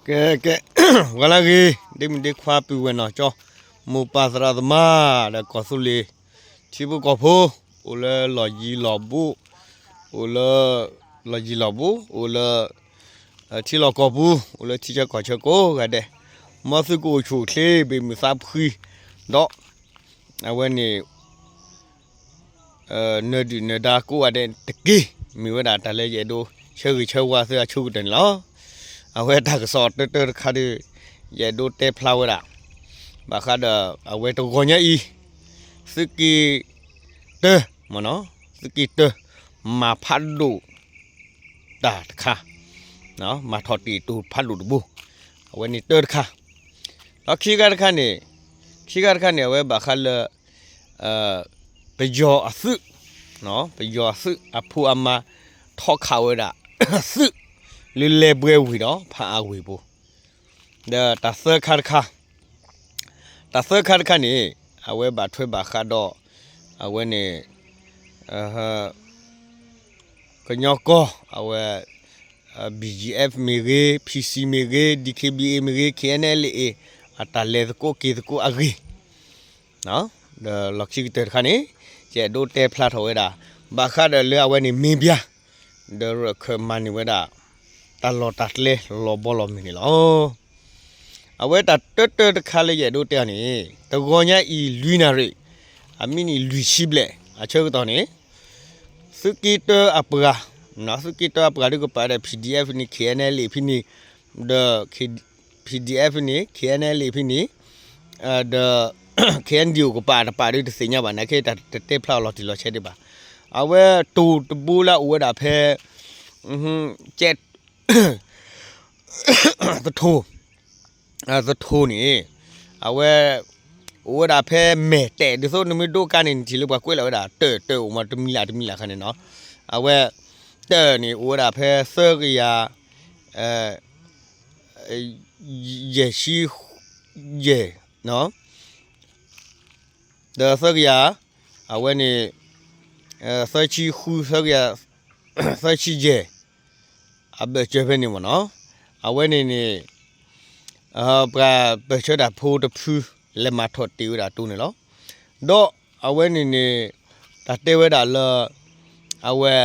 ကဲ ကဲ ဂီၤလၢဂ့ၤ ဒ့မုၣ်ဒ့ခွါ ပုၢ်ဝဲၢ်နီၢ်ကၠီ မိၢ်ပၢ်သရၣ်သမါ ဒီးကီၢ်သူလ့ၤ ထံဖိကီၢ်ဖိ အိၣ်လၢလီၢ်ယံၤလီၢ်ဘူး အိၣ်လၢ လီၢ်ယံၤလီၢ်ဘူး အိၣ်လၢ ထံလီၢ်ကီၢ်ပူၤ အိၣ်လၢထံဆၢကီၢ်ဆၢကိးဂၤဒဲး မ်သုကအိၣ်ဆူၣ်အိၣ်ချ့ ဘၣ်မုာ်သးဖှံ ဒီး အဝဲန့ၣ် နၢၤဒုၣ်နၢၤဒါကိးဂၤဒဲးတက့ၢ် မ့ၢ်ဝဲဒၣ်တၢ်လၢယအဲၣ်ဒိး ဆၢဂ့ၤဆၢဝါသုအဆိကတၢၢ်န့ၣ်လီၤ. အဝဲတၢ်ကစီၣ်တၢတၢတခါဒီး ယအဲၣ်ဒိးတဲဖျါဝဲဒၣ် ဘၣ်ဃးဒီး အဝဲတဂီၤညါအံၤ သုးက့တၢ မ့ၢ်နီၤ သုးက့တၢ မၤဖးဒိၣ် တၢ်တခါ မၤထီၣ်တ့ၢ်တိၢ်ဖးဒိၣ်တဘိ အဝဲန့ၣ်တၢတခါ ဒီးခံဂၤတခါန့ၣ် ခံဂၤတခါန့ၣ် အဝဲဘၣ်ဃးလၢ ပယီၤအသုး ပယီၤအသုးအဖိအမါ ထီၣ်ခးဝဲဒၣ် သုး လၢလဲၤဘှဲဝ့ၢ်ဒီး ဖးအါဝ့ၢ်ပူၤ ဒီးတၢ်သၢခါတခါ တၢ်သၢခါတခါန့ၣ် အဝဲဘၣ်ထွဲဘၣ်ဃးဒီး အဝဲန့ၣ် ကညီကီၢ် အဝဲ BGF မ့ၢ်ဂ့ၤ PC မ့ၢ်ဂ့ၤ DKBA မ့ၢ်ဂ့ၤ KNLA အတၢ်လဲၤသကိးက့ၤသကိးအဂ့ၢ် ဒီးလီၢ်ခံကတၢၢ်တခါန့ၣ် ယအဲၣ်ဒိးတဲဖျါထီၣ်ဝဲဒၣ် ဘၣ်ဃးဒီးလၢအဝဲန့ၣ်မ့ၢ်ဘၣ် ဒီးရၢၢ်ခၢၣ်မၤန့ၢ်ဝဲဒၣ် တၢ်လီၢ်တၢ်ကျဲလီၤဘီလီၤမုၢ်န့ၣ်လီၤ. အဝဲတၢ်တၢတၢတခါလၢယအဲၣ်ဒိးတဲအီၤန့ၣ် တဂီၤညါအံၤလွံၢ်နၣ်ရံၣ် အမံးနံးလွံၢ်ဆံဘျဲၣ် အဆၢကတီၢ်န့ၣ် သုးက့တၢအပှၤ သုးက့တၢအပှၤဒုးကပၤဒီး PDF ဖဲန့ၣ် KNLA ဖဲန့ၣ် ဒီး PDF ဖဲန့ၣ် KNLA ဖဲန့ၣ် ဒီး KNDO ကပၤတပၤဒုးတသ့ၣ်ညါဘၣ် နာ်က့တၢ်တတဲဖျါအီၤလီၤတံၢ်လီၤဆဲးဒံးဘၣ်. အဝဲတိၢ်တဘိလၢအအိၣ်ဝဲဒၣ်ဖဲ ကဲ သထိၣ် သထိၣ်န့ၣ် အဝဲ အိၣ်ဝဲဒၣ်ဖဲမဲာ်တဲာ် ဒ်သိးနမ့ၢ်ဒိကါန့ၣ် နထံၣ်လၢပှၤကွဲးလီၤဝဲဒၣ် တၢၢ်တၢၢ်အိၣ်မး တမံၤလၢ်တမံၤလၢ်ခါန့ၣ်နီၤ အဝဲ တၢၢ်န့ၣ် အိၣ်ဝဲဒၣ်ဖဲသၢကယၤ ယဲၢ်ဆံ ယဲၢ် ဒီးသၢကယၤ အဝဲန့ၣ် သၢဆံဃု သၢကယၤ သၢဆံယဲၢ် အဘၢၣ်စၢၤဖဲန့ၣ်မ့ၢ်နီၤ အဝဲန့ၣ်န့ၣ် ပှၤပၢၢ်ဆၢတၢ်ဖိတဖု လဲၤမၤထီၣ်တ့ၢ်ဝဲဒၣ်တိၢ်န့ၣ်လီၤ. ဒီးအဝဲန့ၣ်န့ၣ် တၢ်တဲဝဲဒၣ်လၢ အဝဲ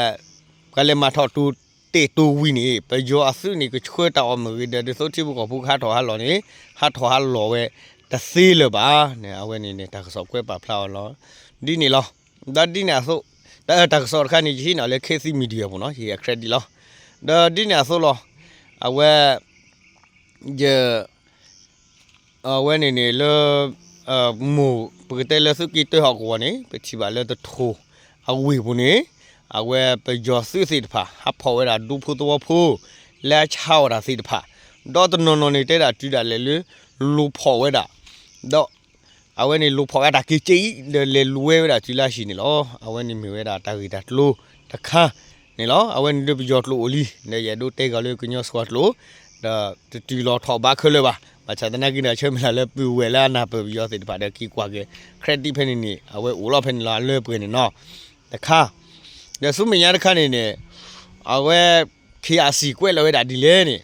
ပှၤလဲၤမၤထီၣ်တိၢ်တ့ၢ်တိၢ်ဝံၤန့ၣ် ပယီၤအသုးန့ၣ် ကဆှၢတၢ်အီၣ်မ့ၢ်ဂ့ၤဒီး ဒ်သိးထံဖိကီၢ်ဖိကဟးထီၣ်ဟးလီၤန့ၣ် ဟးထီၣ်ဟးလီၤဝဲတသ့လၢၤဘၣ်န့ၣ် အဝဲန့ၣ်န့ၣ် တၢ်ကစီၣ်ကွဲးပာ်ဖျါအီၤလီၤ. ဒ်န့ၣ်လီၤ. ဒီးဒ်န့ၣ်အသိး တၢ်ကစီၣ်တခါန့ၣ် ယဟံးန့ၢ်လၢ ခေတ်သစ် Media ပူၤနီၤ ယဟ့ၣ်အ credit လီၤ. ဒီးဒ်န့ၣ်အသိးလီၤ. အဝဲ ယ အဝဲန့ၣ်န့ၣ်လၢ မိၢ် ပကတဲလၢသုးက့တၢဟီၣ်ကဝီၤန့ၣ် ပထံၣ်ဘၣ်လၢသထိၣ်အဝ့ၢ်ပူၤန့ၣ် အဝဲပယီၤသုးသ့ၣ်တဖၣ် ဟးဖီၣ်ဝဲဒၣ်ဒူဖိသဝီဖိ လၢအဆါအီၣ်တၢ်သ့ၣ်တဖၣ် ဒီးတနီၤနီၤန့ၣ်တဲဒၣ်တုၤဒၣ်လဲာ်လၢ လူၤဖီၣ်ဝဲဒၣ် ဒီး အဝဲန့ၣ်လူၤဖီၣ်ဝဲတၢ်က့ၤက့ၤအံၤ ဒီးလဲၤလူၤဝဲဝဲဒၣ်တုၤလၢအဟံၣ်န့ၣ်လီၤ. အဝဲန့ၣ်မ့ၢ်ဝဲဒၣ်တၢ်ဂ့ၢ်တၢ်ကျိၤတခါန့ၣ်လီၤ. အဝဲန့ၣ်ဒုးပယီၤကျိာ်အိၣ်လံ ဒီးယအဲၣ်ဒိးတဲဂီၤလၢကညီစှီၤကျိာ် ဒီးတတုၤလီၤထီၣ်ဘၣ်ခဲလၢာ်ဘၣ်. ဘၣ်ဆၣ်သနာ်က့န့ၣ် ဆၢမုၢ်လၢ်လၢပုၢ်ဝဲၢ်လၢအနၢ်ပၢၢ်ပယီၤသ့ၣ်တဖၣ်ဒီးက့ၤကွၢ်က့ၤ credit ဖဲန့ၣ်န့ၣ် အဝဲအိၣ်လီၤဖဲန့ၣ်လီၤ အလၢပှဲၤန့ၣ်နီၤ တခါ ဒီးဆူမဲာ်ညါတခါန့ၣ်န့ၣ် အဝဲ KIC ကွဲးလီၤဝဲဒၣ်ဒ်လဲၣ်န့ၣ်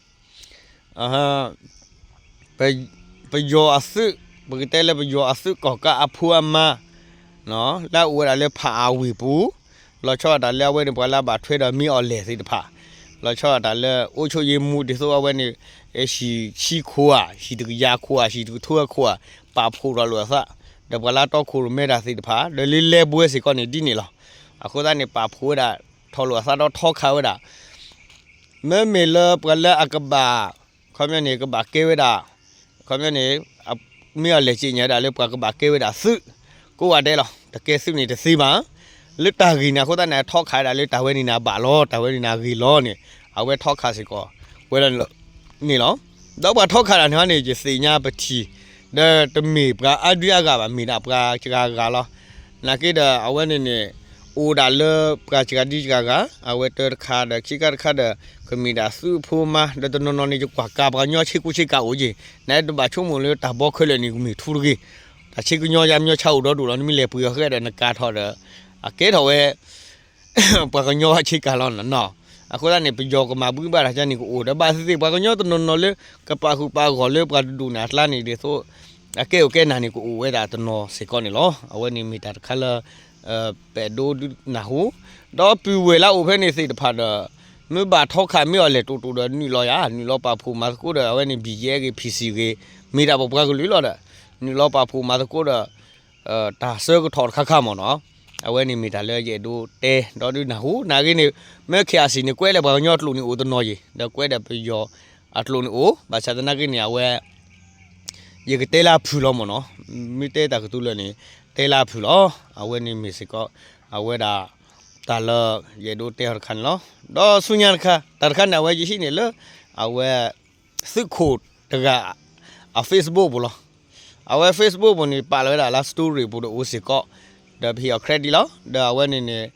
ပ ပယီၤအသုး ပကတဲလၢပယီၤအသုးကီၢ်ကးအဖိအမါ လၢအအိၣ်ဝဲဒၣ်လၢဖးအါဝ့ၢ်ပူၤ လီၤဆီဒၣ်တၢ်လၢအဝဲန့ၣ် ပှၤလၢအဘၣ်ထွဲဒီးမ့ၢ်အီၤလဲၣ်သ့ၣ်တဖၣ် လီၤဆီဒၣ်တၢ်လၢ အိၣ်ဆိၣ်ယ့မူ ဒ်သိးအဝဲန့ၣ် ဟံၣ်ဆံခိၣ်ဧါ ဟံၣ်တကယၤခိၣ်ဧါ ဟံၣ်တကထိအခိၣ်ဧါ ပာ်ဖှိၣ်ထီၣ်လိာ်အသး ဒီးပှၤလၢအတီခိၣ်ရိၣ်မဲတၢ်သ့ၣ်တဖၣ် ဒီးလၢလဲၤဘှဲစ့ၢ်ကီးန့ၣ်ဒ်န့ၣ်လီၤ. အဃိသတးန့ၣ် ပာ်ဖှိၣ်ဝဲဒၣ် ထီၣ်လိာ်အသးဒီးထီခးဝဲဒၣ် မ့မ့ၢ်လၢပှၤလၢအကဘၣ် ခီပညီန့ၣ် ကဘၣ်ကဲဝဲဒၣ် ခီပညီန့ၣ် မ့ၢ်အီၤလဲၤစံၣ်ညီၣ်ဒၣ်လၢပှၤကဘၣ်ကဲဝဲဒၣ်သုး ကိးဂၤဒဲးလီၤ. တကဲသုးန့ၣ်တသ့ဘၣ် လၢတၢ်ဂ့ၢ်န့ၣ် အဃိသတးန့ၣ် ထီခးဝဲဒၣ်လၢတၢ်ဝဲန့ၣ်န့ၣ်ဘၣ်လီၤ တၢ်ဝဲန့ၣ်န့ၣ်ဂ့ၤလီၤန့ၣ် အဝဲထီခးစ့ၢ်ကီး ဝဲဒၣ်န့ၣ်လီၤ. ဒီးပှၤထီခးတၢ်န့ၣ်န့ၣ် ယသ့ၣ်ညါပထံၣ် ဒီးတမ့ၢ်ပှၤအါဒုအါဂၤဘၣ် မ့ၢ်ဒၣ်ပှၤစှၤဂၤလီၤ. နာ်က့ဒီးအဝဲန့ၣ်န့ၣ် အိၣ်ဒၣ်လၢပှၤစှၤဒံစှၤဂၤ အဝဲတၢတခါဒီး ခံခါတခါဒီး ကမ့ၢ်ဒၣ်သုးဖိမါ ဒီးတနီၤနီၤန့ၣ် ယကွၢ်ကးပှၤကညီဆ့ကူဆ့ကၤအိၣ်က့ၤ နတဘၣ်ဆိကမိၣ်လၢတၢ်ဘီခဲလၢာ်န့ၣ် ကမ့ၢ်ထူတဂ့ၤ တၢ်ဆ့ကညီယါမညီဆါအိၣ်ဒီဒူၣ်လီၤ နမ့ၢ်လဲၤပှ့ၤအီၤဃဲဒီးနကးထီၣ်ဒီး အကဲထီၣ်ဝဲ ပှၤကညီဆ့ကၤလီၤနီၤ. အဃိသတးန့ၣ် ပယီၤကမၤဘှံးဘၣ်တၢ်ကန့ၣ်ကအိၣ်ဒီး ဘၣ်သ့ၣ်သ့ၣ် ပှၤကညီတနီၤနီၤလၢ ကပာ်ဃုာ်ပာ်ဂီၢ်လၢပှၤတဒူၣ်န့ၣ်အကျါန့ၣ် ဒ်သိး အကဲအိၣ်ကဲနၤန့ၣ် ကအိၣ်ဝဲဒၣ်တနီၤစ့ၢ်ကီးန့ၣ်လီၤ. အဝဲန့ၣ်မ့ၢ်တၢ်တခါလၢ ပအဲၣ်ဒိးဒုးနၢ်ဟူ, ဒီးပုၢ်ဝဲၢ်လၢအိၣ်ဖဲန့ၣ်သ့ၣ်တဖၣ်ဒီး မ့ၢ်ဘၣ်ထီခးမ့ၢ်အီၤလဲၤတိၣ်တိၣ်ဒီး နုာ်လီၤယၤ နုာ်လီၤပာ်ဖှိၣ်မၤသကိးဒီး အဝဲန့ၣ် ဘံၣ်ယဲၣ်ဂ့ၤ ဖံၣ်စံၣ်ဂ့ၤ မ့ၢ်ဒၣ်ပပှၤကလုာ်လီၤဒီး နုာ်လီၤပာ်ဖှိၣ်မၤသကိးဒီး တၢ်ဆၢကတီၢ်တခါခါမ့ၢ်နီၤ. အဝဲန့ၣ်မ့ၢ်တၢ်လၢယအဲၣ်ဒိးတဲ ဒီးဒုးနၢ်ဟူ နာ်ဂ့ၤန့ၣ် မ့ၢ် ခ့ၣ်အါစံၣ် န့ၣ် ကွဲးလၢပှၤကညီအကျိာ်န့ၣ်အိၣ်တနီၤယံၤ ဒီးကွဲးဒီးပယီၤအကျိာ်န့ၣ်အိၣ် ဘၣ်ဆၣ်သနာ်က့န့ၣ် အဝဲ ယကတဲလၢအဖုၣ်လီၤမ့ၢ်နီၤ. မ့ၢ်တဲတၢ်ကတိၤလၢာ်န့ၣ် တဲလၢအဖုၣ်လီၤ. အဝဲန့ၣ်မ့ၢ်စ့ၢ်ကီး အဝဲဒၣ် တၢ်လၢယအဲၣ်ဒိးတဲအီၤတခါန့ၣ်လီၤ. ဒီးဆူညါတခါ တၢ်တခါန့ၣ် အဝဲယဟံးန့ၢ်လၢ အဝဲ သုးခိၣ်တဂၤ အ Facebook ပူၤလီၤ. အဝဲ Facebook ပူၤန့ၣ် ပာ်လီၤဝဲဒၣ်လၢ story ပူၤဒီးအိၣ်စ့ၢ်ကီး ဒီးပဟ့ၣ်အီၤ credit လီၤ. ဒီးအဝဲန့ၣ်န့ၣ်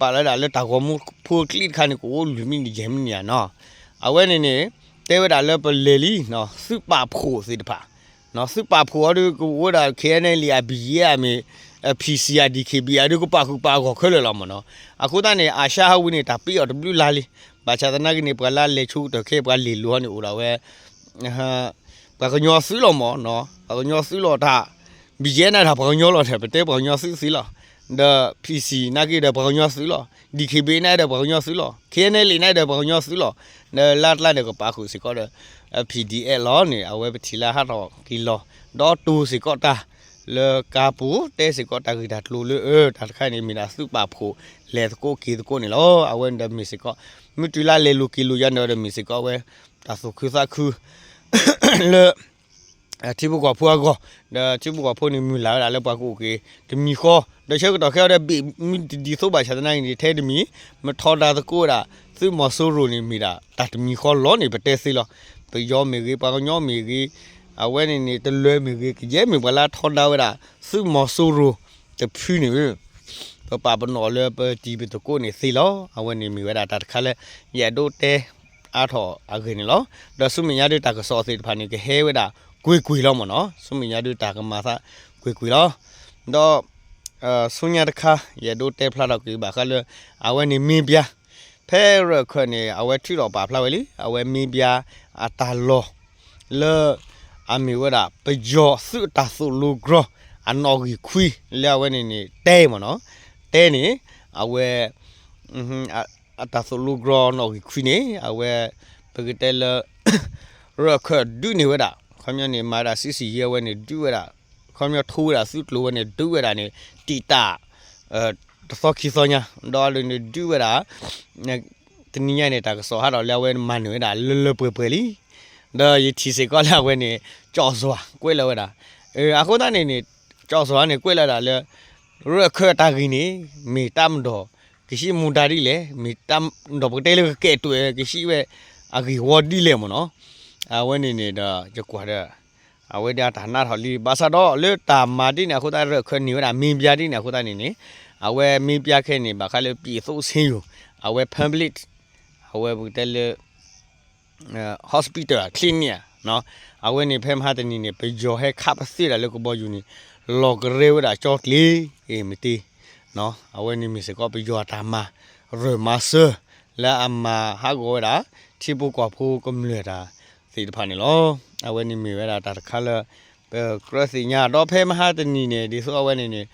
ပာ်လီၤဝဲဒၣ်လၢတၢ်ဂီၤမူဖိကျိာ်တခါန့ၣ် ကအိၣ်လွံၢ်မံးနံးယဲၢ်မံးနံးဧါနီၤ. အဝဲန့ၣ်န့ၣ် တဲဝဲဒၣ်လၢပလဲၤလံ သုးပာ်ဖှိၣ်သ့ၣ်တဖၣ် သုးပာ်ဖှိၣ်အီၤဒီးကအိၣ်ဝဲဒၣ် KNLA အ ဘံၣ်ယဲၣ် အမ့ၢ် PC အ DKBA အီၤဒီးကပာ်ဃုာ်ပာ်ဂီၢ်ခဲလၢာ်လီၤမ့ၢ်နီၤ. အဃိသတးန့ၣ် အၤၡါဟးဝံၤန့ၣ် တၢ်ပ့အီၤတဘျုးလါလံ. ဘၣ်ဆၣ်သနာ်က့န့ၣ် ပှၤလၢလဲၤဆိကတၢၢ်ခဲ ပှၤလဲၤလိၤဟီန့ၣ်အိၣ်ဒၣ်ဝဲ ပှၤကညီသုးလီၤမ့ၢ်နီၤ. ပှၤကညီသုးလီၤတၢ် ဘံၣ်ယဲၣ် န့ၣ်ဒၣ်ပှၤကညီလီၤဒီး ပတဲပှၤကညီသုးသ့လီၤ. ဒီး PC နာ်က့ဒီးပှၤကညီသုးလီၤ. DKBA န့ၣ်ဒီးပှၤကညီသုးလီၤ. KNLA န့ၣ်ဒီးပှၤကညီသုးလီၤ. ဒီးလၢတလါဒီးကပာ်ဃုာ်စ့ၢ်ကီးဒီး PDF လီၤန့ၣ် အဝဲပထံၣ်လၢဟးထီၣ်က့ၤလီၤ. ဒီးတိၢ်စ့ၢ်ကီးတၢ် လၢကါပူၤ တဲစ့ၢ်ကီးတၢ်ဂ့ၢ်တၢ်ကျိၤလၢ အၢ တၢ်တခါန့ၣ်မ့ၢ်ဒၣ်သုးပာ်ဖှိၣ် လဲၤသကိးက့ၤသကိးန့ၣ်လီၤ. အဝဲန့ၣ်ဒီးမ့ၢ်စ့ၢ်ကီး မ့ၢ်တုၤလၢလဲၤလိၤက့ၤလိၤယါန့ၣ်ဒီးမ့ၢ်စ့ၢ်ကီးအဝဲ တၢ်သူၣ်ခုသးခု လၢ ထံဖိကီၢ်ဖိအဂီၢ်, ဒီးထံဖိကီၢ်ဖိန့ၣ် မုၢ်လၢ်ဝဲဒၣ်လၢပှၤကအိၣ်က့ၤတမံၤဃီ, ဒီးဆၢကတီၢ်ခဲအံၤဒီး ဘ့ၣ်မ့ၢ်တဒ်သိးဘၣ်ဆၣ်သနာ်က့န့ၣ် ထဲတမံၤ မ့ၢ်ထီဒါသကိးဝဲဒၣ် သုးမီၤစိရိၤန့ၣ် မ့ၢ်ဒၣ်တၢ်တမံၤဃီလီၤန့ၣ် ပတဲသ့လီၤ. ပယီၤမ့ၢ်ဂ့ၤ, ပှၤကညီမ့ၢ်ဂ့ၤ, အဝဲန့ၣ်န့ၣ် တလၢၤမ့ၢ်ဂ့ၤ, ကယဲၢ်မ့ၢ်ပှၤလၢထီဒါဝဲဒၣ် သုးမီၤစိရိၤတဖုန့ၣ် ပပာ်ပနီၣ်လၢပတံၤပသကိးန့ၣ်သ့လီၤ. အဝဲန့ၣ်မ့ၢ်ဝဲဒၣ်တၢ်တခါလၢ ယအဲၣ်ဒိးတဲအါထီၣ်အဂ့ၢ်န့ၣ်လီၤ. ဒီးဆူမဲာ်ညါဒုးတၢ်ကစီၣ်သ့ၣ်တဖၣ်န့ၣ် ကဟဲဝဲဒၣ်ကွ့ၢ်ကွ့ၢ်လီၤမ့ၢ်နီၤ. ဆူမဲာ်ညါဒုးတၢ်ကမၤသးကွ့ၢ်ကွ့ၢ်လီၤ. ဒီး ဆူညါတခါ ယအဲၣ်ဒိးတဲဖျါထီၣ်က့ၤဘၣ်ဃးလၢ အဝဲန့ၣ်မ့ၢ်ဘၣ် ဖဲရၢၢ်ခၢၣ်န့ၣ် အဝဲထုးထီၣ်ပာ်ဖျါဝဲလံ အဝဲမ့ၢ်ဘၣ်အတၢ်လီၢ် လၢ အမ့ၢ်ဝဲဒၣ် ပယီၤသုးအတၢ်သိၣ်လိကရီ အနီၣ်ဂံၢ်ခွံ လၢအဝဲန့ၣ်န့ၣ် တဲမ့ၢ်နီၤ, တဲန့ၣ် အဝဲ အတၢ်သိၣ်လိကရီနီၣ်ဂံၢ်ခွံန့ၣ် အဝဲ ပကတဲလၢ ရၢၢ်ခၢၣ်ဒုးန့ၢ်ဝဲဒၣ် ခီပညီန့ၣ် မၤဒၣ် စစ်ဆင်ရေး အဝဲန့ၣ် ဒုးဝဲဒၣ် ခီပညီထိဝဲဒၣ်သုးကျိၤဝဲန့ၣ် ဒုးဝဲဒၣ်န့ၣ် တံာ်တာ် တသီခံသီညါ ဒီးအဒုးန့ၣ်ဒုးဝဲဒၣ် တနံၤညါန့ၣ် တၢ်ကစီၣ်ဟးထီၣ်လၢအဝဲမၤန့ၢ်ဝဲဒၣ်လၢလၢပှဲၤပှဲၤလံ. ဒီးယထံၣ်စ့ၢ်ကီးလၢအဝဲန့ၣ် ကၠီၣ်စွၤကွဲးလၢာ်ဝဲဒၣ် အဃိသတးန့ၣ်န့ၣ် ကၠီၣ်စွၤန့ၣ်ကွဲးလၢာ်ဝဲဒၣ်လၢ ရၢၢ်ခၢၣ်တၢ်ဂ့ၢ်န့ၣ် မ့ၢ်တၢ်မၤဒီး ကဟံးမူဒါဒ်လဲၣ်, မ့ၢ်တၢ်မၤဒီးပကတဲလၢကကဲးတွဲးကဟံးဝဲ အဂ့ၢ်ဝီဒ်လဲၣ်မ့ၢ်နီၤ. အဝဲန့ၣ်န့ၣ်ဒီး ယကွၢ်ဒီး အဝဲဒၣ်တၢ်နးထီၣ်လံ ဘၣ်ဆၣ်ဒီးလၢတၢ်မၤဒ်န့ၣ်အဃိသတး ရၢၢ်ခၢၣ်န့ၢ်ဝဲဒၣ်မ့ၢ်ဘၣ်ဒ်န့ၣ်အဃိသတးန့ၣ်န့ၣ် အဝဲမ့ၢ်ဘၣ်ခဲန့ၣ် ဘၣ်ဃးလၢ ပြည်သူ့ဆေးရုံ အဝဲ public အဝဲပကတဲလၢ hospital clinic အဝဲန့ၣ် ဖဲမဟါတနံၤန့ၣ် ပယီၤဟဲခးပသ့ဒၣ်လၢကဘီယူၤန့ၣ် လီၤကရဲဝဲဒၣ်ကၠီကျ့ မ့ၢ်တ့ အဝဲန့ၣ်မ့ၢ်စ့ၢ်ကီးပယီၤအတၢ်မၤရၢၢ်မၤစၢၤ လၢအမၤဟးဂီၤဝဲဒၣ် ထံဖိကီၢ်ဖိကမျၢၢ်တၢ်သ့ၣ်တဖၣ်န့ၣ်လီၤ. အဝဲန့ၣ်မ့ၢ်ဝဲဒၣ်တၢ်တခါလၢ ပကြၢးသ့ၣ်ညါ ဒီးဖဲမဟါတနံၤန့ၣ် ဒ်သိးအဝဲန့ၣ်န့ၣ်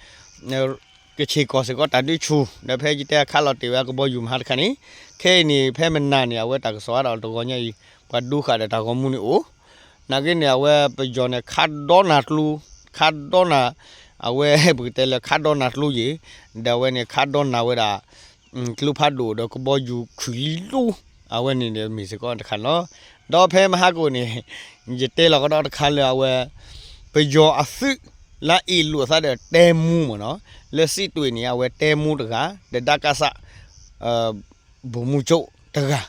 ကဆ့ၣ်ကီၢ်စ့ၢ်ကီးတၢ်ဒုးဆူၣ် ဒီးဖဲယတဲအခးလီၤတ့ၢ်ဝဲကဘီယူၤမဟါတခါန့ၣ် ခဲအံၤန့ၣ် ဖဲမနၤန့ၣ် အဝဲတၢ်ကစီၣ်ဟးဒီးတဂီၤညါအံၤ ပှၤဒိဃာ်ဒီးတၢ်ဂီၤမူန့ၣ်အိၣ် နာ်က့န့ၣ် အဝဲပယီၤန့ၣ် ခးဒီနၤကျိ ခးဒီနၤ အဝဲပကတဲလၢခးဒီနၤကျိယ့ၣ် ဒီးအဝဲန့ၣ် ခးဒီနၤဝဲဒၣ် ကျိဖးဒိၣ်ဒီးကဘီယူၤခုၣ်လံလိ အဝဲန့ၣ်မ့ၢ်စ့ၢ်ကီးတခါန့ၣ်လီၤ. ဒီးဖဲမဟါကိၣ်န့ၣ် ယတဲလီၤကဒီးတခါလၢအဝဲ ပယီၤအသုး လၢအ့ၣ်လိာ်အသးဒီးတဲမူမ့ၢ်နီၤ လၢစံးတွ့ၣ်န့ၣ် အဝဲတဲမူတဂၤ ဒီးဒၣ်ကစၢ် ဗိုလ်မှူးချုပ် တဂၤ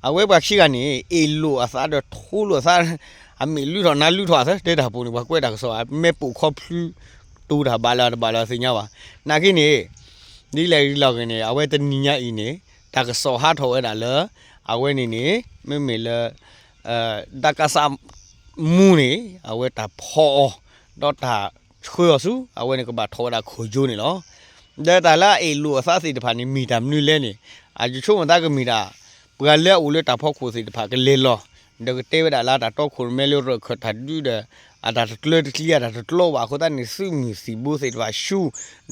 အဝဲပှၤခံဂၤန့ၣ် အ့ၣ်လိာ်အသးဒီးထိလိာ်အသး အမ့ၢ်လုၢ်ထီၣ်နါလုၢ်ထီၣ်အသး တဲတၢ်ပူၤန့ၣ် ပှၤကွဲးတၢ်ကစီၣ် အမ့ၢ်ပိာ်ခီဖျိ တူတၢ်ဘၣ်လၢတဘၣ်လၢသ့ၣ်ညါဘၣ် နာ်က့န့ၣ် ဒ်လဲၣ်ဒ်လဲၣ်ဂ့ၤန့ၣ် အဝဲတနံၤညါအံၤန့ၣ် တၢ်ကစီၣ်ဟးထီၣ်ဝဲဒၣ်လၢ အဝဲန့ၣ်န့ၣ် မ့မ့ၢ်လၢ ဒၣ်ကစၢ် မူန့ၣ် အဝဲတၢ်ဖီၣ်အီၤ ဒီးတၢ်ဆှၢအီၤဆူ အဝဲန့ၣ်ကဘၣ်ထီၣ်ဝဲဒၣ်ခိၣ်ယိန့ၣ်လီၤ. ဒီးတၢ်လၢအအ့ၣ်လိာ်အသးသ့ၣ်တဖၣ်န့ၣ် မ့ၢ်တၢ်မနုၤလဲၣ်န့ၣ် ယဆိကမိၣ်သးကမ့ၢ်ဒၣ် ပှၤလၢအအိၣ်လၢတၢ်ဖီခိၣ်သ့ၣ်တဖၣ်ကလဲၤလီၤ ဒီးကတဲဝဲဒၣ်လၢတၢ်တီခိၣ်ရိၣ်မဲလၢရၢၢ်ခၢၣ်တၢ်ဒုဒီး အတၢ်တကျၢတကျံအတၢ်တကျီဘၣ်အဃိသတးန့ၣ် သုးမုၢ်သံၣ်ဘိသ့ၣ်တဖၣ်ဆူ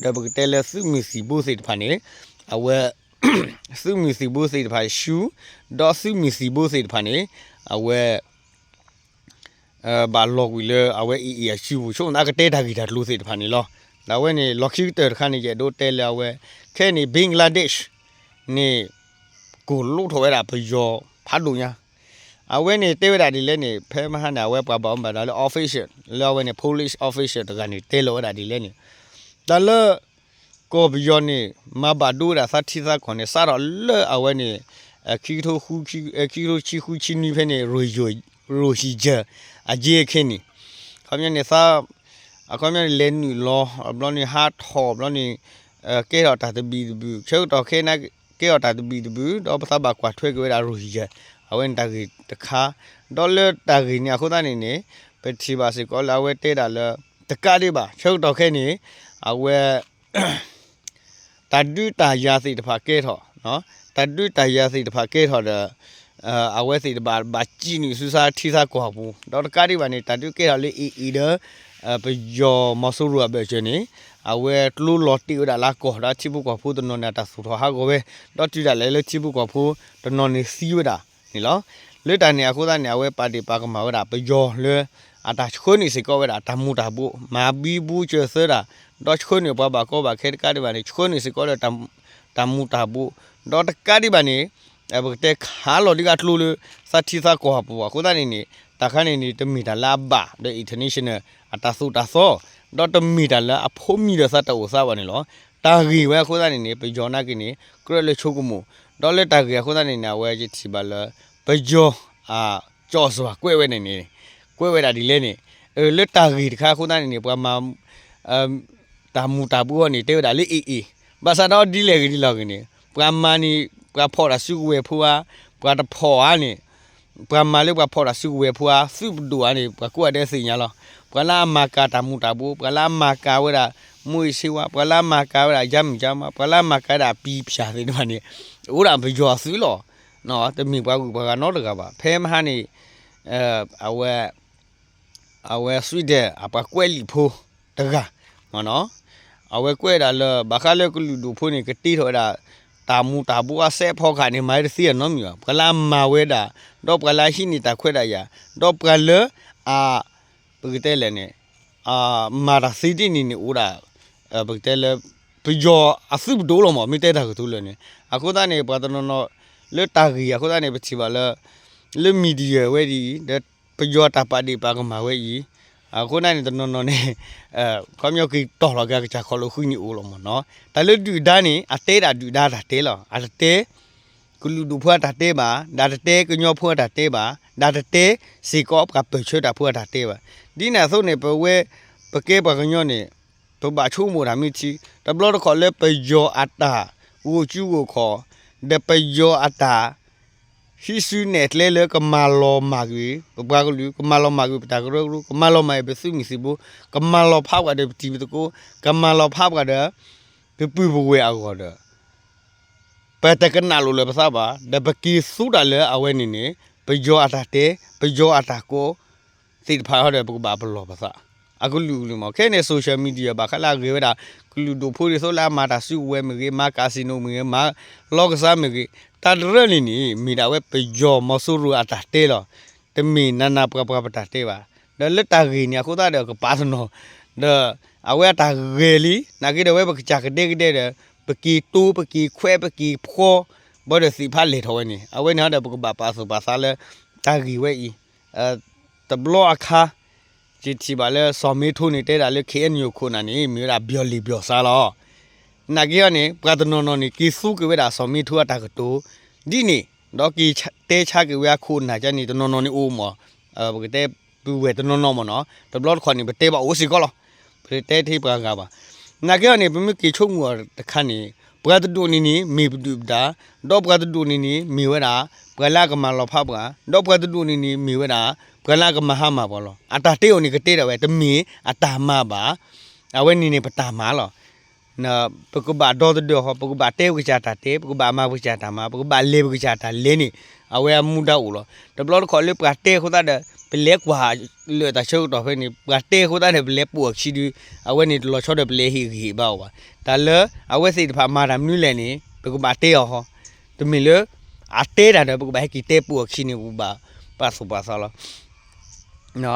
ဒီးပကတဲလၢသုးမုၢ်သံၣ်ဘိသ့ၣ်တဖၣ်န့ၣ် အဝဲ သုးမုၢ်သံၣ်ဘိသ့ၣ်တဖၣ်ဆူ ဒီးသုးမုၢ်သံၣ်ဘိသ့ၣ်တဖၣ်န့ၣ် အဝဲ ဘၣ်လီၤကွံာ်လၢအဝဲအံၤအံၤအစုပူၤ ဆိကမိၣ်သးကတဲတၢ်ဂ့ၢ်တၢ်ကျိၤသ့ၣ်တဖၣ်န့ၣ်လီၤ. ဒီးအဝဲန့ၣ် လီၢ်ခံကတၢၢ်တခါန့ၣ် ယအဲၣ်ဒိးတဲလၢအဝဲ ခဲအံၤန့ၣ် Bangladesh န့ၣ် ကိၢ်လိထီၣ်ဝဲဒၣ်ပယီၤဖးဒိၣ်ညါ အဝဲန့ၣ်တဲဝဲဒၣ်ဒ်လဲၣ်န့ၣ် ဖဲမဟါန့ၣ် အဝဲပှၤဘၣ်အီၣ်ဘၣ်ဒီးလၢ official လၢအဝဲန့ၣ် police official တဂၤန့ၣ် တဲလီၤဝဲဒၣ်ဒ်လဲၣ်န့ၣ် တၢ်လၢ ကီၢ်ပယီၤန့ၣ် မၤဘၣ်ဒိဝဲဒၣ်သးထံသးကီၢ်န့ၣ် စးထီၣ်လၢအဝဲန့ၣ် ခံကထိ ခံကထိဆံဃုဆံနွံဖဲန့ၣ် ရိၣ်ဟံၣ်ယၢၢ် အက့အခ့န့ၣ် အခီပညီန့ၣ် သး အခီပညီန့ၣ် လဲၤနုာ်လီၤ ဘျီန့ၣ် ဟးထီၣ် ဘျီန့ၣ် ကဲထီၣ်တၢ်တဘံၣ်တဘုၣ် ဆၢကတီၢ်ခဲအံၤ ကဲထီၣ်တၢ်တဘံၣ်တဘုၣ် ဒီးပသးဘၣ်ကွၢ်ထွဲက့ၤဝဲဒၣ်ရိၣ်ဟံၣ်ယၢၢ် အဝဲန့ၣ်တၢ်ဂ့ၢ်တခါ ဒီးလၢတၢ်ဂ့ၢ်န့ၣ်အဃိသတးန့ၣ်န့ၣ် ပထံၣ်ဘၣ်စ့ၢ်ကီးလၢအဝဲတဲဒၣ်လၢ တကးဒံးဘၣ် ဆၢကတီၢ်ခဲအံၤန့ၣ် အဝဲ တၢ်ဒုးတၢ်ယၤသ့ၣ်တဖၣ်ကဲထီၣ်, တၢ်ဒုးတၢ်ယၤသ့ၣ်တဖၣ်ကဲထီၣ်ဒီး အဝဲသ့ၣ်တဘၣ်ဘၣ်စံးနုာ်ဆူစါထံသးကီၢ်အပူၤ ဒီးတကးဒံးဘၣ်န့ၣ် တၢ်ဒုးကဲထီၣ်လၢအံၤအံၤဒီး ပယီၤမီၤစိရိၤအဘၢၣ်စၢၤန့ၣ် အဝဲကျိလီၤတ့ၢ်ဝဲဒၣ်လၢကီၢ် ဒီးထံဖိကီၢ်ဖိတနီၤန့ၣ် အတၢ်သူၣ်ထီၣ်ဟးဂီၤဝဲ ဒီးတုၤဒၣ်လဲာ်လၢထံဖိကီၢ်ဖိတနီၤန့ၣ်သံဝဲဒၣ်န့ၣ်လီၤ. လၢတၢ်န့ၣ်အဃိသတးန့ၣ် အဝဲပာ်ဒ့ၣ်ပာ်ကမၣ်ဝဲဒၣ်ပယီၤလၢ အတၢ်ဆှၢန့ၢ်စ့ၢ်ကီးဝဲဒၣ်တၢ်မူၤတၢ်ဘှီး မၤဘံဘူစၢၤသၢတၢ်, ဒီးဆှၢန့ၢ်ပှၤဘၣ်ကီဘၣ်ခဲတကးဒံးဘၣ်န့ၣ် ဆှၢန့ၢ်စ့ၢ်ကီးဒီး တၢ်မူၤတၢ်ဘှီး, ဒီးတကးဒံးဘၣ်န့ၣ် ပကတဲခးလီၤဒံးအကျိလၢ သးထံသးကီၢ်အပူၤ အဃိသတးန့ၣ်န့ၣ် တၢ်ခါန့ၣ်န့ၣ် တမ့ၢ်တၢ်လၢအဘၣ်ဒီး international အတၢ်သိၣ်တၢ်သီ, ဒီးတမ့ၢ်တၢ်လၢအဖိမံၤဒီးသးတအိၣ်သးဘၣ်န့ၣ်လီၤ. တၢ်ဂ့ၢ်ဝဲအဃိသတးန့ၣ်န့ၣ် ပယီၤနာ်က့န့ၣ် ကြၢးလၢဆိကမိၣ်, ဒီးလၢတၢ်ဂ့ၢ်အဃိသတးန့ၣ်န့ၣ် အဝဲယထံၣ်ဘၣ်လၢ ပယီၤ ကၠီၣ်စၢၤကွဲးဝဲန့ၣ်န့ၣ် ကွဲးဝဲဒၣ်ဒ်လဲၣ်န့ၣ်, လၢတၢ်ဂ့ၢ်တခါအဃိသတးန့ၣ်န့ၣ် ပှၤမၤ တၢ်မူၤတၢ်ဘှီးန့ၣ် တဲဝဲဒၣ်လၢအ့ၣ်အ့ၣ်, ဘၣ်ဆၣ်ဒီးဒ်လဲၣ်ဂ့ၤဒ်လဲၣ်ဂ့ၤန့ၣ် ပှၤမၤန့ၣ် ပှၤဖီၣ်တၢ်စုကဝဲၤဖိဧါ, ပှၤတဖီၣ်ဧါန့ၣ်, ပှၤမၤလၢပှၤဖီၣ်တၢ်စုကဝဲၤဖိဧါ သုးပဒိၣ်ဧါန့ၣ် ပှၤကိးဂၤဒဲးသ့ၣ်ညါလီၤ. ပှၤလၢအမၤကၤတၢ်မူၤတၢ်ဘှီး, ပှၤလၢအမၤကၤဝဲဒၣ် မူးယစ်ဆေးဝါး, ပှၤလၢအမၤကၤဝဲဒၣ် ယါမုၢ်ယါမါ, ပှၤလၢအမၤကၤဝဲဒၣ်ပံဖၠၣ်သ့ၣ်တဖၣ်န့ၣ် အိၣ်ဒၣ်ပယီၤအသုးလီၤ. တမ့ၢ်ပှၤဂုၤပှၤဂၤနီတဂၤဘၣ်. ဖဲမဟါန့ၣ် အဝဲ အဝဲ Sweden အပှၤကွဲးလံာ်ဖိတဂၤ မ့ၢ်နီၤ, အဝဲကွဲးဒၣ်လၢ ဘၣ်ဃးလၢကလုာ်ဒူၣ်ဖိန့ၣ် ကတ့ထီၣ်ဝဲဒၣ် တၢ်မူၤတၢ်ဘှီးအစဲးဖီကဟၣ်န့ၣ် မၤဝဲတသ့အနီတမံၤဘၣ်. ပှၤလၢအမၤဝဲဒၣ်, ဒီးပှၤလၢအဟံးန့ၢ်တၢ်ခွဲးတၢ်ယာ်, ဒီးပှၤလၢအ ပကတဲလဲၣ်န့ၣ် မၤတၢ်သ့ဒ်န့ၣ်န့ၣ် အိၣ်ဒၣ် ပကတဲလၢ ပယီၤအသုးပဒိၣ်လီၤမး မ့ၢ်တဲတၢ်ကတိၤလၢာ်န့ၣ်. အဃိသတးန့ၣ် ပှၤတနီၤနီၤ လၢတၢ်ဂ့ၢ်အဃိသတးန့ၣ် ပထံၣ်ဘၣ်လၢ လၢ media ဝဲဒ်အံၤ ဒီးပယီၤတၢ်ပာ်ဒ့ၣ်ပာ်ကမၣ်ဝဲအံၤ အဃိသတးန့ၣ် တနီၤနီၤန့ၣ် ခီပညီက့ၤတီၢ်လီၤက့ၤအကစၢ်ခီၣ်လီၢ်ဃုနံၤအိၣ်လီၤမးနီၤ. တၢ်လၢဒုၣ်ဒါန့ၣ် အတဲဒၣ်ဒုၣ်ဒါတၢ်တဲလီၤ. အတတဲ ကလုာ်ဒူၣ်ဖိအတၢ်တဲဘၣ်, ဒီးတတဲကညီဖိအတၢ်တဲဘၣ်, ဒီးတတဲစ့ၢ်ကီးပှၤပၢၢ်ဆၢတၢ်ဖိအတၢ်တဲဘၣ်. ဒ်န့ၣ်အသိးန့ၣ် ပဝဲ ပကဲပှၤကညီန့ၣ် ပဘၣ်ဆိကမိၣ်တၢ်မ့ၢ်ထံ တဘျီတခီၣ်လၢပယီၤအတၢ်ဂိၢ်ကၠူဂိၢ်ခီၣ် ဒီးပယီၤအတၢ် ဟံးစုနဲၣ်ကျဲလၢကမၤလီၤမၢ်ကွံာ် ပပှၤကလုာ် ကမၤလီၤမၢ်ကွံာ်ပတၢ်ကရၢကရိ ကမၤလီၤမၢ်ကွံာ်ပသုးမုၢ်သံၣ်ဘိ ကမၤလီၤဖးပှၤဒီးပတံၤပသကိး ကမၤလီၤဖးပှၤဒီး ပပုၢ်ပဝဲၢ်အဂီၢ်ဒီး ပတကနၣ်လိာ်လၢပသးဘၣ် ဒီးပက့ၤသူတၢ်လၢအဝဲန့ၣ်န့ၣ် ပယီၤအတၢ်တဲ ပယီၤအတၢ်ကိး သ့ၣ်တဖၣ်ဟီဒီး ပကဘၣ်ပလီၢ်ပသး အကလုာ်ကလုာ်မး. ခဲအံၤန့ၣ် social media ဘၣ်ဃးလၢအဂဲၤဝဲဒၣ် ကလုာ်ဒူၣ်ဖိဒ်သိးလၢအမၤတၢ်စုကဝဲၤမ့ၢ်ဂ့ၤ မၤ casino မ့ၢ်ဂ့ၤ မၤလီကစၢ်မ့ၢ်ဂ့ၤ တၢ်တရၢန့ၣ်န့ၣ် မ့ၢ်ဒၣ်ဝဲပယီၤမီၤစိရိၤအတၢ်တဲလီၤ. တမ့ၢ်နးနးပှၤပှၤပတၢ်တဲဘၣ်. ဒီးလၢတၢ်ဂ့ၢ်န့ၣ်အဃိသတးဒီးကပာ်တနီၤ ဒီးအဝဲအတၢ်ဂဲၤလံ နာ်က့ဒီးဝဲပကစၢ်ကဒဲကဒဲဒီး ပက့ၤတိ ပက့ၤခွဲး ပက့ၤဖှီ ဘၣ်ဒီးသ့ၣ်တဖၣ်လဲၤထီၣ်ဝဲန့ၣ် အဝဲန့ၣ်ဟီဒီးပကဘၣ်ပာ်သူၣ်ပာ်သးလၢ တၢ်ဂ့ၢ်ဝဲအံၤ တဘျီအခါ ယထံၣ်ဘၣ်လၢစီၤမ့ထိန့ၣ် တဲဒၣ်လၢ KNU ခိၣ်နၢ်န့ၣ် မ့ၢ်ဝဲဒၣ်ပယီၤလံာ်ပယီၤဆါလီၤ. နာ်က့ဟီန့ၣ် ပှၤတနီၤနီၤန့ၣ်က့ၤသူက့ၤဝဲဒၣ်စီၤမ့ထိအတၢ်ကတိၤ ဒ်န့ၣ် ဒီးက့ၤတဲဆါက့ၤဝဲအခိၣ်နၢ်ကန့ၣ် တနီၤနီၤန့ၣ်အိၣ်မး ပကတဲပုၢ်ဝဲၢ်တနီၤနီၤမးနီၤ တဘျီတခီၣ်န့ၣ် ပတဲဘၣ်အိၣ်စ့ၢ်ကီးလီၤ. ပတဲတ့ၢ်ပှၤဂၤဘၣ်. နာ်က့ဟီန့ၣ် ပမ့ၢ်က့ၤဆိကမိၣ်အီၤတခါန့ၣ် ပှၤတဒူၣ်န့ၣ်န့ၣ် မ့ၢ်ပဒုၣ်ပဒါ ဒီးပှၤတဒူၣ်န့ၣ်န့ၣ် မ့ၢ်ဝဲဒၣ် ပှၤလၢအကမၤလီၤဖးပှၤ ဒီးပှၤတဒူၣ်န့ၣ်န့ၣ် မ့ၢ်ဝဲဒၣ် ပှၤလၢအကမၤဟါမၢ်ပှၤလီၤ. အတၢ်တဲအီၤန့ၣ် ကတဲဒၣ်ဝဲ တမ့ၢ်အတၢ်မၤဘၣ်. အဝဲန့ၣ်န့ၣ် ပတၢ်မၤလီၤ. ပကဘၣ်ဒီသဒၢအီၤဃီ, ပကဘၣ်တဲပကစၢ်တၢ်တဲ, ပကဘၣ်မၤပကစၢ်တၢ်မၤ, ပကဘၣ်လဲၤပကစၢ်တၢ်လဲၤန့ၣ် အဝဲအမူဒါအိၣ်လီၤ. တဘျီတခီၣ်လၢပှၤတဲအဃိသတးဒီး ပလဲၤကွၢ်လၢတၢ်ဆၢကတီၢ်ဖဲန့ၣ် ပှၤတဲအဃိသတးဒီး ပလဲၤပိာ်အခံဒုး အဝဲန့ၣ်တလီၤဆီဒီးပလဲၤဟ့ၣ်ဂံၢ်ဟ့ၣ်ဘါအီၤဘၣ်. တၢ်လၢအဝဲသ့ၣ်တဖၣ်မၤတၢ်မနုၤလဲၣ်န့ၣ် ပကဘၣ်တဲအီၤဃီ. တမ့ၢ်လၢ အတဲတၢ်ဒီး ပကဘၣ်ဟဲက့ၤတဲပိာ်အခံန့ၣ် ပကဘၣ်ပာ်သူၣ်ပာ်သးလီၤ. န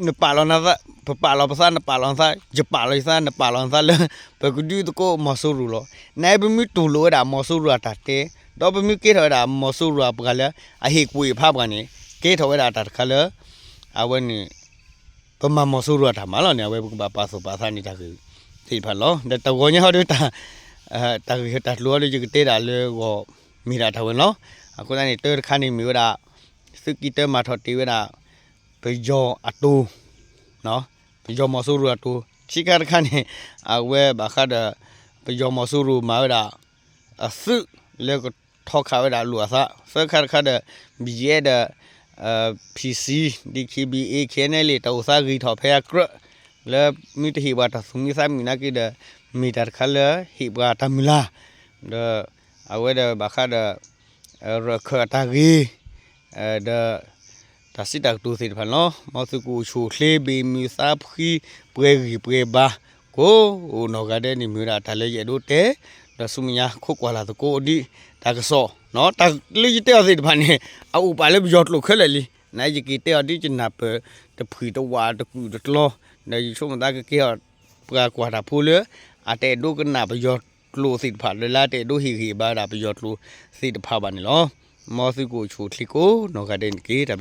နပာ်လီၤနသး, ပပာ်လီၤပသး, နပာ်လီၤနသး, ယပာ်လီၤယသး, နပာ်လီၤနသးလၢ ပကဒုးသကိးမီၤစိရိၤလီၤ. နပမ့ၢ်တူၢ်လိာ်ဝဲဒၣ်မီၤစိရိၤအတၢ်တဲ, ဒီးပမ့ၢ်ကဲထီၣ်ဝဲဒၣ်မီၤစိရိၤအပှၤလၢအဟ့ၣ်ကူၣ်ဟ့ၣ်ဖးပှၤန့ၣ် ကဲထီၣ်ဝဲဒၣ်တၢ်တခါလၢ အဝဲန့ၣ် ပမၤမီၤစိရိၤအတၢ်မၤလီၤန့ၣ် အဝဲပကဘၣ်ပာ်သူၣ်ပာ်သးန့ၣ်တၢ်ဂ့ၢ်သ့ၣ်တဖၣ်လီၤ. ဒီးတၢ်ဂီၤညါဟီဒီး တၢ်ဂ့ၢ်တၢ်ကျိၤဟီဒီး ယကတဲဒၣ်လၢဂီၢ် မ့ၢ်ဒၣ်တၢ်ဝဲန့ၣ်လီၤ. အဃိသတးန့ၣ် တၢတခါန့ၣ်မ့ၢ်ဝဲဒၣ် သုးက့တၢမၤထီၣ်တ့ၢ်ဝဲဒၣ် ပယီၤအတိၤ, ပယီၤမီၤစိရိၤအတိၤ, ခံခါတခါန့ၣ် အဝဲဘၣ်ဃးဒီး ပယီၤမီၤစိရိၤမၤဝဲဒၣ် အသုးလၢကထီခးဝဲဒၣ်အလိာ်အသး, သၢခါတခါဒီး ဘံယဲဒီး PC, DKBA, KNLA တၢ်အိၣ်သးဂ့ၤထီၣ်ဖဲအကြၢး လၢမ့ၢ်တဟ့ၣ်ပှၤတၢ်သူၣ်မံသးမုာ်နာ်က့ဒီး မ့ၢ်တၢ်တခါလၢဟ့ၣ်ပှၤတၢ်မုၢ်လၢ်, ဒီးအဝဲဒီးဘၣ်ဃးဒီး ရၢၢ်ခၢၣ်အတၢ်ဂ့ၤ ဒီး တၢ်စံးတၢ်ကတိၤသ့ၣ်တဖၣ်န့ၣ်လီၤ. မ်သုကအိၣ်ဆူၣ်အိၣ်ချ့ ဘ့ၣ်မုာ်သးဖှံ ပှဲၤဂံၢ်ပှဲၤဘါ ကိးနီၢ်ဂၤဒဲးန့ၣ် မ့ၢ်ဝဲဒၣ်တၢ်လၢယအဲၣ်ဒိးတဲ, ဒီးဆူမဲာ်ညါခိးကွၢ်လၢ်သကိးဒ်တၢ်ကစီၣ်, တၢ်လၢယတဲအီၤသ့ၣ်တဖၣ်န့ၣ် အအိၣ်ပာ်လၢပယီၤကျိာ်ခဲလၢာ်လံ. နယက့ၤတဲအီၤဒ်ယနၢ်ပၢၢ်တဖှံၣ်တဝးတကူၣ်တကျီ, ဒီးယဆိကမိၣ်သးကကဲအီၤ ပှၤကွၢ်တၢ်ဖိလၢ အတအဲၣ်ဒိးကနၣ်ပယီၤကျိာ်သ့ၣ်တဖၣ် ဒီးလၢအတအဲၣ်ဒိးဟ့ၣ်ဂံၢ်ဟ့ၣ်ဘါဝဲဒၣ်ပယီၤကျိာ်သ့ၣ်တဖၣ်ဘၣ်န့ၣ်လီၤ. မ်သုကအိၣ်ဆူၣ်အိၣ်ချ့ကိးနီၢ်ဂၤဒဲးန့ၣ်တက့ၢ်.